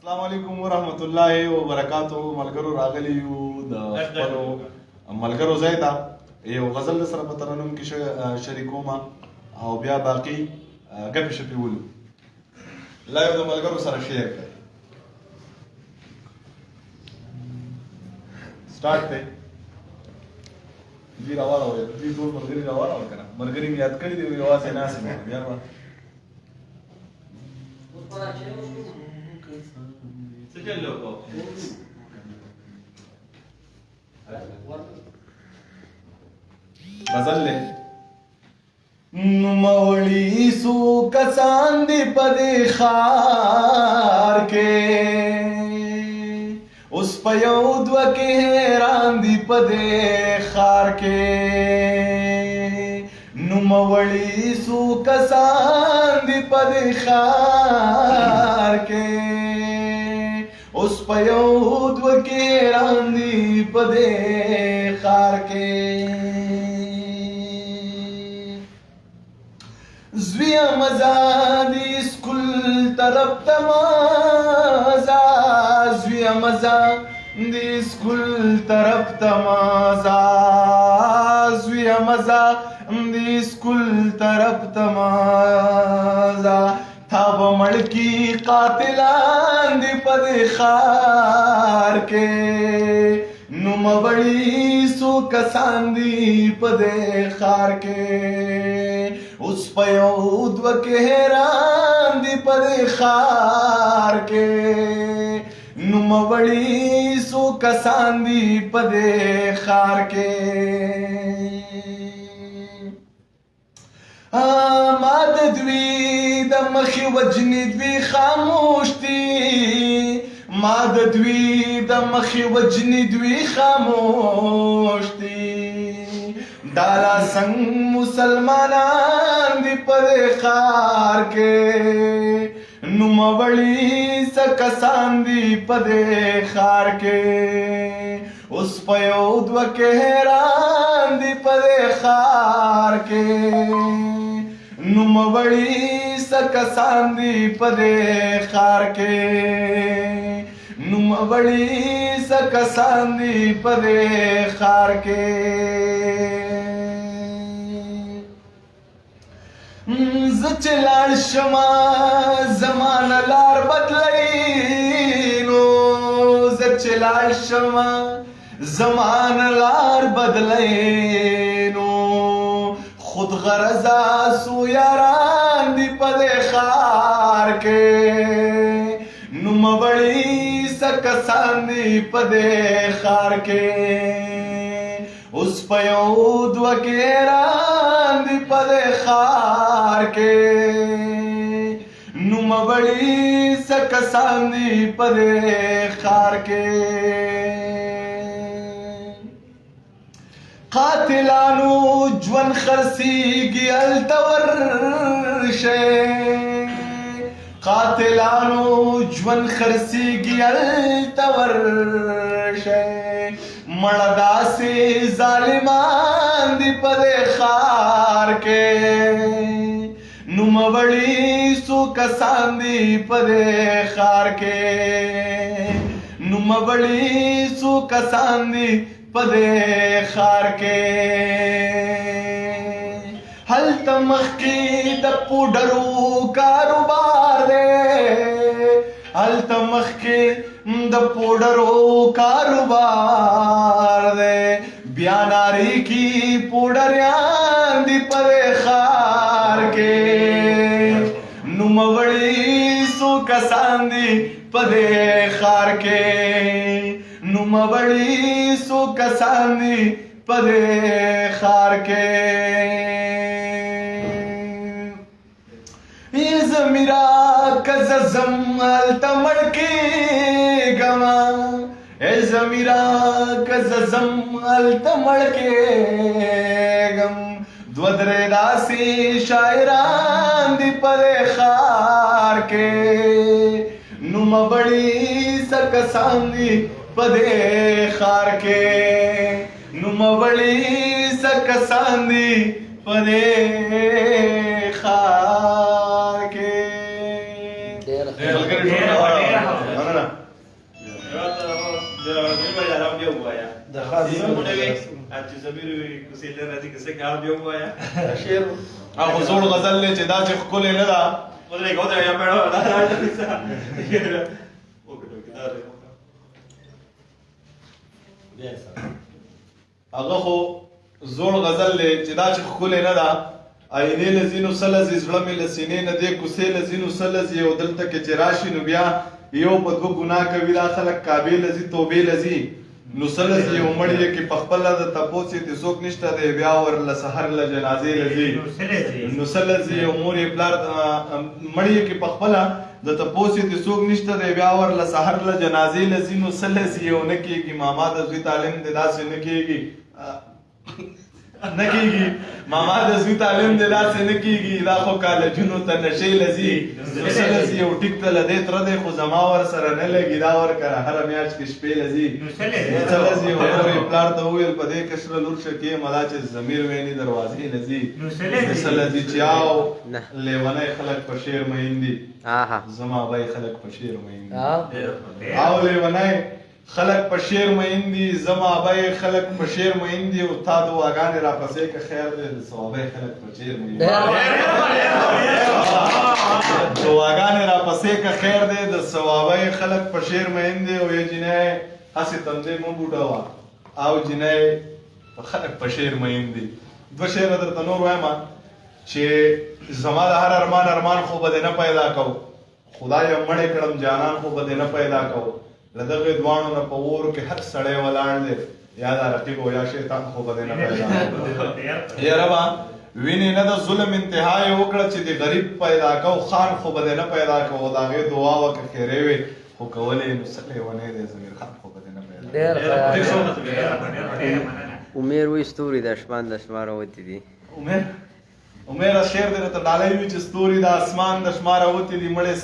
السلام علیکم ورحمت الله وبرکاتو. ملګرو، راغلی یو د خپلو ملګرو ځای ته. یو غزل سره په ترنم کې شریکوم او بیا باقی ګپې شپې ولو. لایو د ملګرو سره شیر کړئ. سٹارټ دی. دوی راواړه، دوی ټول ملګري راواړه کنه. ملګري مې یاد کړي دي، یوازې ناست یم بیا به. څه چل وکړو؟ غزل له. نوموړي څو کسان دي په دې ښار کې، اوس په یو دوه کې حیران دي په دې ښار کې. نوموړي څو کسان دي په دې ښار کې، اوس په یو دوه کې حیران دي په دې ښار کې. زویه مزه دی سکول طرف ته مزه، زویه مزه دی سکول طرف ته مزه، زویه مزه دی سکول طرف ته مزه، تا به مړ کی قاتلان دی په دې ښار کې. نوموړي څو کسان دي په دې ښار کې، اوس په یو دوه کې حیران دي په دې ښار کې. نوموړي څو کسان دي په دې ښار کې. ما د دوی د مخې وجنې دوی خاموش دي، ما د دوی د مخې وجنې دوی خاموش دي. دا لا څنګه مسلمانان دي په دې ښار کې؟ نوموړي څه کسان دي په دې ښار کې، اوس په یو دوه کې حیران دي په دې ښار کې. نوموړي څه کسان دي په دې ښار کې، نوموړي څه کسان دي په دې ښار کې. زه چې لاړ شم زمانه لار بدلی، نو زه چې لاړ شم زمانه لار بدلی، نو خود غرضه سو یاران دي په دې ښار کې. نوموړي څه کسان دي په دې ښار کې، اوس په یو دوه کې حیران دي په دې ښار کې. نوموړي څه کسان دي په دې ښار کې. قاتلانو ژوند خرڅیږي هلته ورشئ، قاتلانو ژوند خرڅیږي هلته ورشئ. مړه داسې ظالمان دي په دې ښار کې. نوموړي څو کسان دي په دې ښار کې، نوموړي څو کسان دي په دې ښار کې. هلته مخکې د پوډرو کاروبار دی، هلته مخکې د پوډرو کاروبار دی. بیا ناری کی پوډریان دي په دې ښار کې. نوموړي څو کسان دي په دې ښار کې، نوموړي څو کسان دي په دې ښار کې. ای زمیرا که زه ځم هلته مړ کېږم، ای زمیرا که زه ځم هلته مړ کېږم. دوه درې داسې شاعران دي په دې ښار کې. نوموړي څه کسان دي په دې ښار کې، نوموړي څه کسان دي په دې ښار کې. ډېر ښه. ملګري ټول مننه. هغه زوړ غزل دی چې دا چې ښکلې نه ده. هغه خو زوړ غزل دی چې دا چې ښکلې نه ده. آینې له ځینو سله ځي، زړه مې له سینې نه دی، کوڅې له ځینو سله ځي، او دلته کې چې راشي نو بیا یو په دوه ګناه کوي. دا خلک کعبې له ځي، توبې له ځي، نو سله ځي، او مړ یې کې په خپله د تپوس یې ترې څوک نشته دی، بیا ورله سحر له جنازې له ځي، نو سله ځي، او مور یې پلار مړ یې کې په خپله د تپوس یې ترې څوک نشته دی، بیا ورله سحر له جنازې له ځي، نو سله ځي، او نه کېږي ماما د زوی تعلیم دی داسې نه کېږي، نه کېږي ماما د زوی تعلیم دی داسې نه کېږي، دا خو کالجونو ته نشې لځي، نو څه لځي، او ټیک ته له دې تره دی خو زما ورسره نه لګي، دا ورکره هره میاشت کې شپې لځي، نو څه لځي، او مور یې پلار ته وویل په دې کشره لور شکې ملا چې ضمیر ویني دروازې لځي، نو څه لځي، چې او لیونی خلک په شعر مین دي، زما بای خلک په شعر مین دي، او لیونی خلک په شعر مین دي، زما ابی خلک په شعر مین دي، او تا دعاګانې راپسې که خیر دی، د ثوابۍ خلک په شعر مین دي، دعاګانې راپسې که خیر دی، د ثوابۍ خلک په شعر مین دي. او یې جینۍ هسې تندې مه بوټوه، او جینۍ خلک په شعر مین دي. دوه شعره درته نور وایم چې زما د هر ارمان ارمان خو به دې نه پیدا کو، خدایه مړې کړم جانان خو به دې نه پیدا کو، له دغې دواړو نه په اور کې هر سړی ولاړ دی، یا دا رقیب او یا شیطان خو به دې نه پیدا کو. یا ربه وینې نه د ظلم انتها یې وکړه چې د غریب پیدا کو، خان خو به دې نه پیدا کو، د هغې دعا وه که ښېرې وې خو کولې نو څه لېونی دی ضمیر خان خو به دې نه پیدا. عمر وایي ستوري د اسمان د شماره وتي دي. عمر عمر شعر دې راته ډالۍ وي چې ستوري د اسمان د شماره وتي دي، مړې.